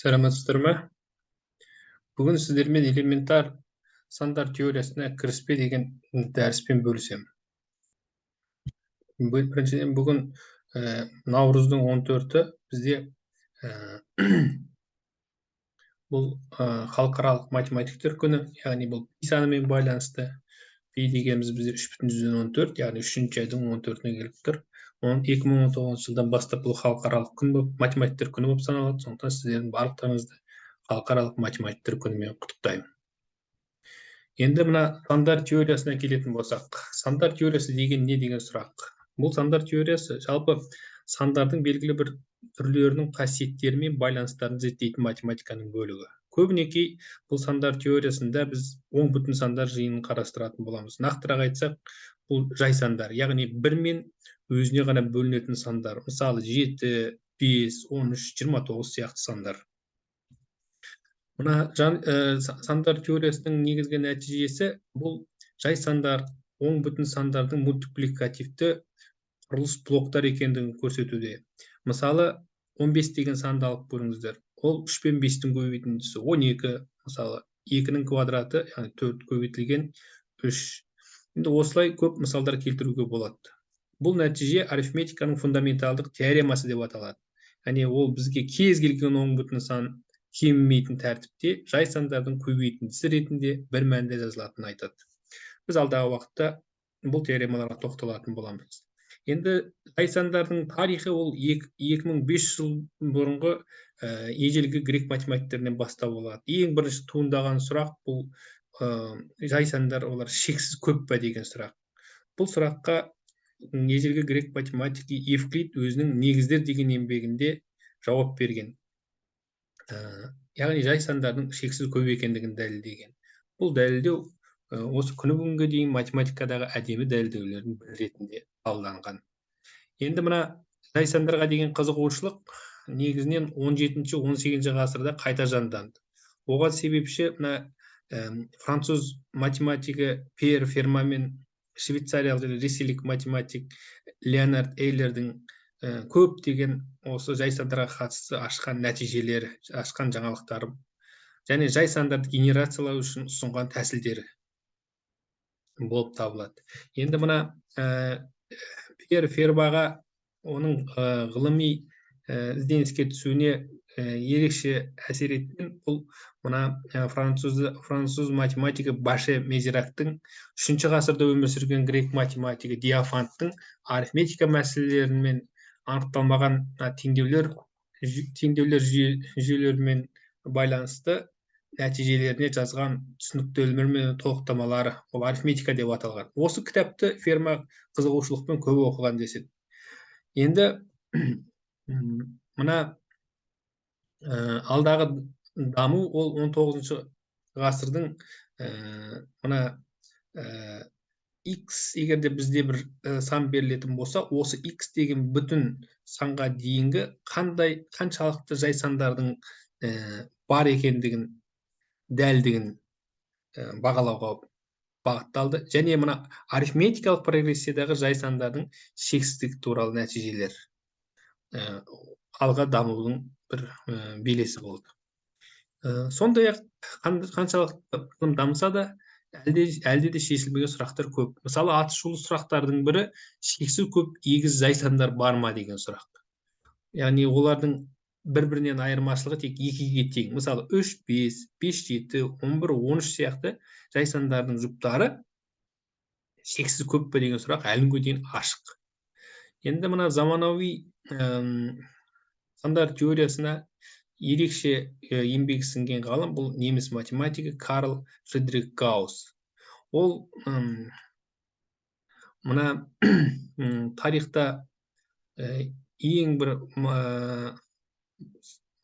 Сәлеметсіздер ме? Бүгін сіздермен элементар сандар теориясына кіріспе деген дәріспен бөлісемін. Біріншіден, бүгін наурыздың 14-і бізде бұл халықаралық математиктер күні, яғни бұл пи санымен байланысты. Пи дегеніміз бізде 3,14, яғни үшінші айдың 14-іне келіп тұр. 2019 жылдан бастап бұл халықаралық күн болып, математиктер күні болып саналады. Сондықтан сіздердің барлықтарыңызды халықаралық математиктер күнімен құттықтаймын. Енді мына сандар теориясына келетін болсақ, сандар теориясы деген не деген сұрақ. Бұл сандар теориясы жалпы сандардың белгілі бір түрлерінің қасиеттері мен байланыстарын зерттейтін математиканың бөлігі. Көбінекей бұл сандар теориясында біз оң бүтін сандар жиынын қарастыратын боламыз. Нақтырақ айтсақ, бұл жай сандар, яғни бір мен өзіне ғана бөлінетін сандар. Мысалы, 7, 5, 13, 29 сияқты сандар. Мына сандар теориясының негізгі нәтижесі бұл жай сандар оң бүтін сандардың мультипликативті құрылыс блоктар екендігін көрсетуде. Мысалы, 15 деген санды алып көріңіздер. Ол 3 пен 5-тің көбейтіндісі 12, мысалы, 2-нің квадраты, яғни 4 көбейтілген 3. Енді осылай көп мысалдар келтіруге болады. Бұл нәтиже арифметиканың фундаменталдық теоремасы деп аталады. Яғни ол бізге кез келген оң бүтін сан кемімейтін тәртіпте жай сандардың көбейтіндісі ретінде бір мәнде жазылатынын айтады. Біз алдағы уақытта бұл теоремаларға тоқталатын боламыз. Енді жай сандардың тарихы ол 2500 жыл бұрынғы ежелгі грек математиктерінен бастау алады. Ең бірінші туындаған сұрақ бұл жай сандар олар шексіз көп па деген сұрақ. Бұл сұраққа ежелгі грек математигі Евклид өзінің «Негіздер» деген еңбегінде жауап берген. Яғни жай сандардың шексіз көп екендігін дәлелдеген. Бұл дәлелдеу осы күні бүгінге дейін математикадағы әдемі дәлелдеулердің бірі ретінде қабылданған. Енді мына жай сандарға деген қызығушылық негізінен 17-18 ғасырда қайта жанданды. Оған себепші мына француз математигі Пьер Ферма мен швейцариялық және ресейлік математик Леонард Эйлердің көптеген осы жай сандарға қатысты ашқан нәтижелері, ашқан жаңалықтары және жай сандарды генерациялау үшін ұсынған тәсілдері болып табылады. Енді мына Пьер Фермаға, оның ғылыми ізденіске түсуіне ерекше әсер еткен бұл мына француз математигі Баше Мезирактың үшінші ғасырда өмір сүрген грек математигі Диофанттың арифметика мәселелерімен анықталмаған теңдеулер жүйелерімен байланысты нәтижелеріне жазған түсініктемелер мен толықтамалары, ол «Арифметика» деп аталған. Осы кітапты Ферма қызығушылықпен көп оқыған деседі. Енді мына алдағы даму ол 19 ғасырдың мына x, егер де бізде бір сан берілетін болса, осы x деген бүтін санға дейінгі қандай, қаншалықты жай сандардың бар екендігін дәлдігін бағалауға бағытталды және мына арифметикалық прогрессиядағы жай сандардың шексіздігі туралы нәтижелер алға дамудың бір белесі болды. Сондай ақ қаншалықты ғылым дамыса да, әлде де шешілмеген сұрақтар көп. Мысалы, атышулы сұрақтардың бірі шексіз көп егіз жай сандар бар ма деген сұрақ. Яғни олардың бір бірінен айырмашылығы тек екіге тең. Мысалы, 3, 5, 5, 7, 11, 13 сияқты жай сандардың жұптары шексіз көп пе деген сұрақ әлі күнге дейін ашық. Енді мына заманауи сандар теориясына ерекше еңбек сіңген ғалым бұл неміс математигі Карл Фридрих Гаусс. Ол мына тарихта ең бір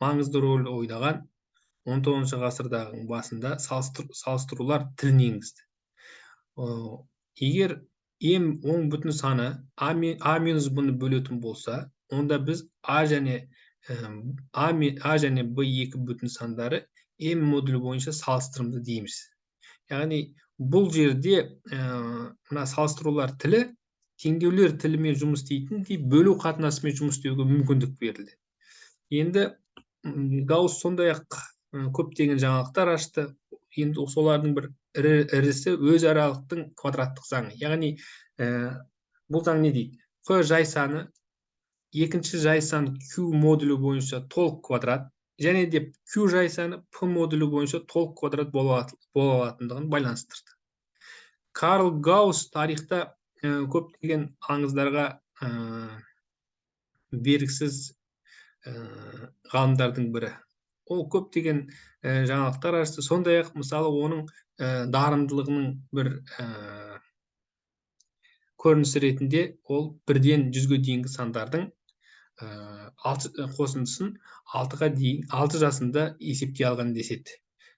маңызды рөл ойнаған 19 ғасырдың басында салыстырулар тілін енгізді. Егер м оң бүтін саны а минус б-ны бөлетін болса, онда біз а және б екі бүтін сандары м модулі бойынша салыстырымды дейміз. Яғни бұл жерде мына салыстырулар тілі теңдеулер тілімен жұмыс істейтіндей бөлу қатынасымен жұмыс істеуге мүмкіндік берілді. Енді Гаусс сондай-ақ көптеген жаңалықтар ашты. Енді солардың бір ірісі өз аралықтың квадраттық заңы. Яғни бұл заң не дейді? P жай саны екінші жай сан Q модулі бойынша толық квадрат және де Q жай саны P модулі бойынша толық квадрат бола алатындығын байланыстырды. Карл Гаусс тарихта көптеген аңыздарға бергісіз ғалымдардың бірі. Ол көптеген жаңалықтар ашты. Сондай-ақ, мысалы, оның дарындылығының бір көрінісі ретінде ол 1-ден 100-ге дейінгі сандардың қосындысын 6-ға дейін 6 жасында есептей алған деседі.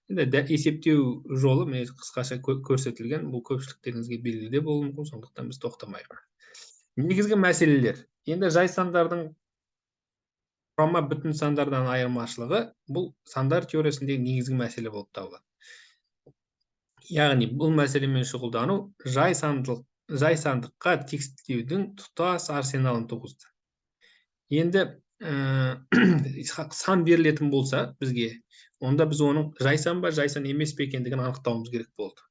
Енді есептеу жолы міне қысқаша көрсетілген, бұл көпшіліктеріңізге белгілі де болуы мүмкін, сондықтан біз тоқтамайық. Негізгі мәселелер. Енді жай сандардың құрама бүтін сандардан айырмашылығы бұл сандар теориясындағы негізгі мәселе болып табылады. Яғни бұл мәселемен шұғылдану жай сандыққа тексттеудің тұтас арсеналын туғызды. Енді сан берілетін болса бізге, онда біз оның жай сан ба, жай сан емес пе екендігін анықтауымыз керек болды.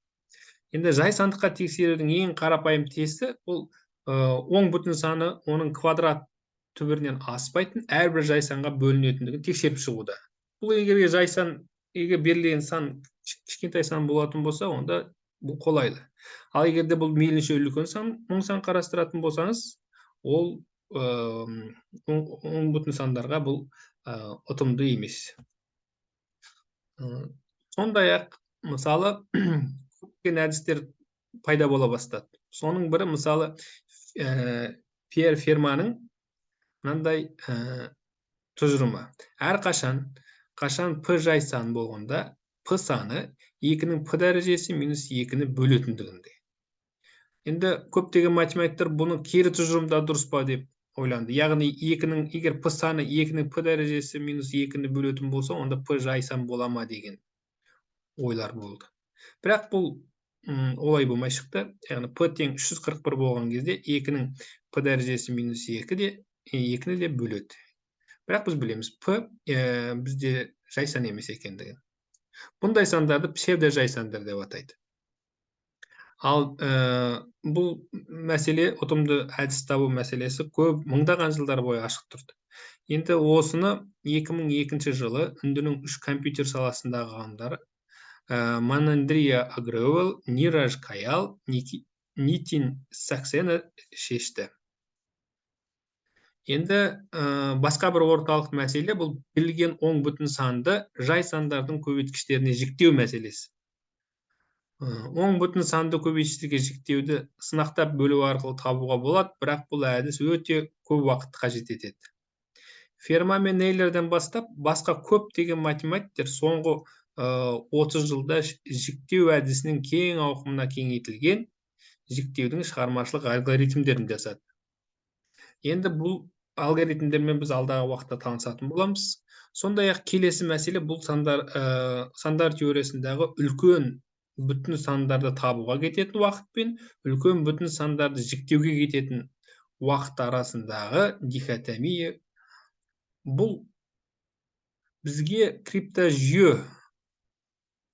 Енді жай сандыққа тексерудің ең қарапайым тесті ол оң бүтін саны оның квадрат түбірінен аспайтын әрбір жай санға бөлінетіндігін тексеріп шығуда. Бұл егер жай сан, егер берілген сан кішкентай сан болатын болса, онда бұл қолайлы. Ал егер де бұл мейлінше үлкен сан, оң сан қарастыратын болсаңыз, ол оң бүтін сандарға бұл ұтымды емес. Сондай-ақ, мысалы, көптеген әдістер пайда бола бастады. Соның бірі, мысалы, Пьер Ферманың мынандай тұжырымы. Әрқашан, қашан P жай сан болғанда, P саны 2-нің P дәрежесі минус 2-ні бөлетіндігінде. Енді көптеген математиктер бұны кері тұжырымда дұрыс па деп ойланды. Яғни 2-нің, егер P саны 2-нің P дәрежесі минус 2-ні бөлетін болса, онда P жай сан бола ма деген ойлар болды. Бірақ бұл олай болмай шықты. Яғни P тең 341 болған кезде 2-нің P дәрежесі минус 2 де 2-ні де бөледі. Бірақ біз білеміз, P бізде жай сан емес екендігін. Бұндай сандарды псевдо жай сандар деп атайды. Ал бұл мәселе, ұтымды әдіс табу мәселесі көп мыңдаған жылдар бойы ашық тұрды. Енді осыны 2002 жылы үндінің 3 компьютер саласындағы ғалымдары Манандрия Агреуэл, Нираж Каял, Нитин Саксена шешті. Енді басқа бір орталық мәселе бұл берілген оң бүтін санды жай сандардың көбейткіштеріне жіктеу мәселесі. Оң бүтін санды көбейткіштерге жіктеуді сынақтап бөлу арқылы табуға болады, бірақ бұл әдіс өте көп уақыт қажет етеді. Ферма мен Эйлерден бастап басқа көптеген математиктер соңғы 30 жылда жіктеу әдісінің кең ауқымына кеңейтілген жіктеудің шығармашылық алгоритмдерін жасады. Енді бұл алгоритмдермен біз алдағы уақытта танысатын боламыз. Сондай-ақ келесі мәселе бұл сандар теориясындағы үлкен бүтін сандарды табуға кететін уақыт пен үлкен бүтін сандарды жіктеуге кететін уақыт арасындағы дихотомия. Бұл бізге криптожүйе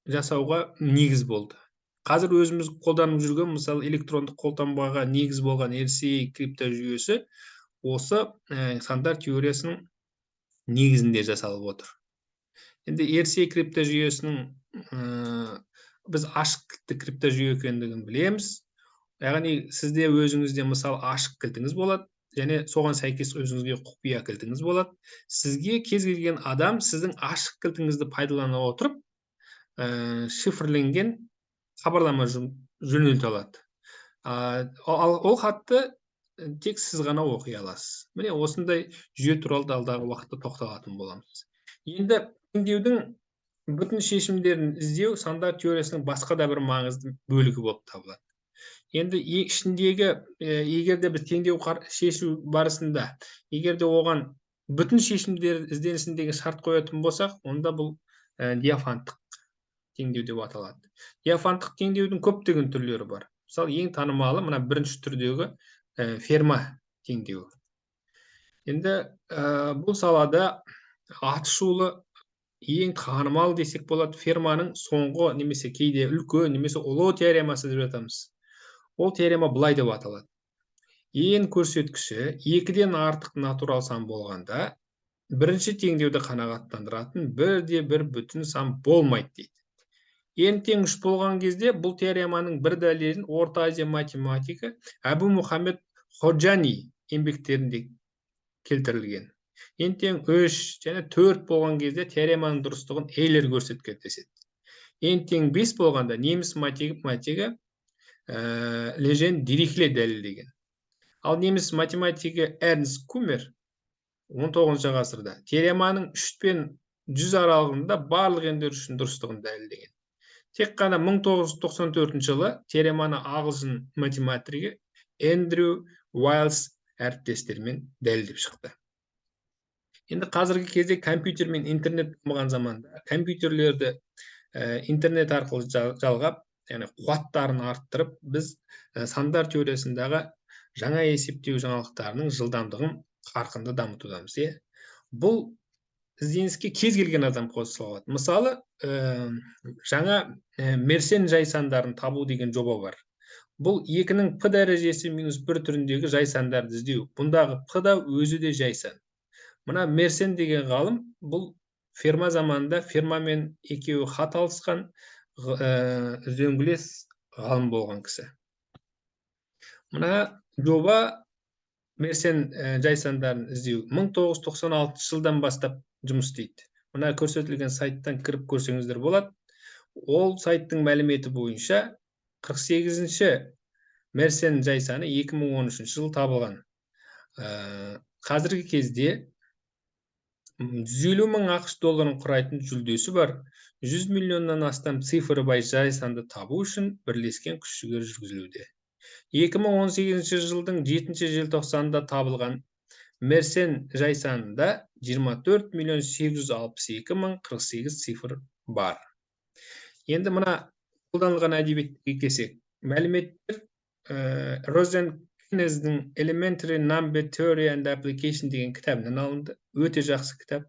жасауға негіз болды. Қазір өзіміз қолданып жүрген, мысалы, электрондық қолтаңбаға негіз болған RSA криптожүйесі осы сандар теориясының негізінде жасалып отыр. Енді RSA криптожүйесінің біз ашық кілтті криптожүйе екендігін білеміз. Яғни сізде өзіңізде, мысалы, ашық кілтіңіз болады және соған сәйкес өзіңізге құпия кілтіңіз болады. Сізге кез келген адам сіздің ашық кілтіңізді пайдалана отырып, шифрленген хабарлама жөнелте алады. Ол хатты тек сіз ғана оқи аласыз. Міне осындай жүйе туралы да алдағы уақытта тоқталатын боламыз. Енді теңдеудің бүтін шешімдерін іздеу сандар теориясының басқа да бір маңызды бөлігі болып табылады. Енді ішіндегі, егер де біз теңдеу шешу барысында, егер де оған бүтін шешімдер ізденсін деген шарт қоятын болсақ, онда бұл диафанттық теңдеу деп аталады. Диафанттық теңдеудің көптеген түрлері бар. Мысалы, ең танымалы мына бірінші түрдегі Ферма теңдеуі. Енді бұл салада Атышулы, ең танымал десек болады, Ферманың соңғы немесе кейде үлкен немесе ұлы теоремасы деп жатамыз. Ол теорема былай деп аталады: n көрсеткіші 2-ден артық натурал сан болғанда, бірінші теңдеуді қанағаттандыратын бірде бір бүтін сан болмайды дейді. N тең 3 болған кезде бұл теореманың бір дәлелін Орта Азия математигі Әбу Мұхаммед Ходжани еңбектерінде келтірілген. N тең 3 және 4 болған кезде теореманың дұрыстығын Эйлер көрсеткен деседі. N тең 5 болғанда неміс математигі Лежен Дирихле дәлелдеген. Ал неміс математигі Эрнст Куммер 19 ғасырда теореманың 3 пен 100 аралығында барлық n-дер үшін дұрыстығын дәлелдеген. Тек қана 1994 жылы теореманы ағылшын математигі Эндрю Уайлс әріптестерімен дәлелдеп шықты. Енді қазіргі кезде компьютер мен интернет дамыған заманда компьютерлерді интернет арқылы жалғап, яғни қуаттарын арттырып, біз сандар теориясындағы жаңа есептеу жаңалықтарының жылдамдығын қарқынды дамытудамыз, иә. Бұл ізденіске кез келген адам қосыла алады. Мысалы, жаңа Мерсен жай сандарын табу деген жоба бар. Бұл 2-нің п дәрежесі минус 1 түріндегі жай сандарды іздеу. Бұндағы п да өзі де жай сан. Мына Мерсен деген ғалым бұл Ферма заманында Фермамен екеуі хат алысқан, үзеңгілес ғалым болған кісі. Мына жоба, Мерсен жай сандарын іздеу, 1996 жылдан бастап жұмыс істейді. Мына көрсетілген сайттан кіріп көрсеңіздер болады. Ол сайттың мәліметі бойынша 48-ші Мерсен жай саны 2013 жылы табылған. Қазіргі кезде 150 мың АҚШ долларын құрайтын жүлдесі бар 100 миллионнан астам цифры бар жай санды табу үшін бірлескен күш жігер жүргізілуде. 2018 жылдың 7 желтоқсанында табылған Мерсен жай санында 24 миллион 862 мың 48 цифр бар. Енді мына қолданылған әдебиетке келсек, мәліметтер Розен Кнездің Elementary Number Theory and Application деген кітабынан алынды. Өте жақсы кітап.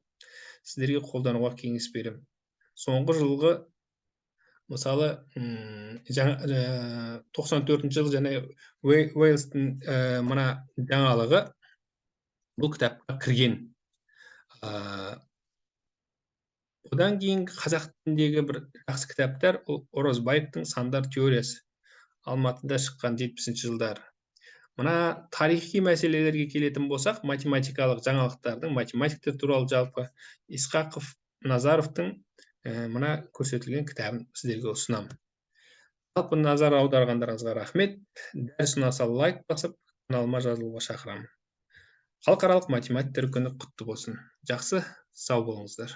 Сіздерге қолдануға кеңес беремін. Соңғы жылғы, мысалы, жаңа 94 жыл және Уэльстің мына жаңалығы бұл кітапқа кірген. Одан кейін қазақ тіліндегі бір жақсы кітаптар, ол Оразбаевтың «Сандар теориясы», Алматыда шыққан 70 жылдары. Мына тарихи мәселелерге келетін болсақ, математикалық жаңалықтардың, математиктер туралы жалпы Исқақов, Назаровтың мына көрсетілген кітабын сіздерге ұсынамын. Жалпы, назар аударғандарыңызға рахмет. Дәріс ұнаса, лайк басып, каналыма жазылуға шақырамын. Халықаралық математиктер күні құтты болсын! Жақсы, сау болыңыздар.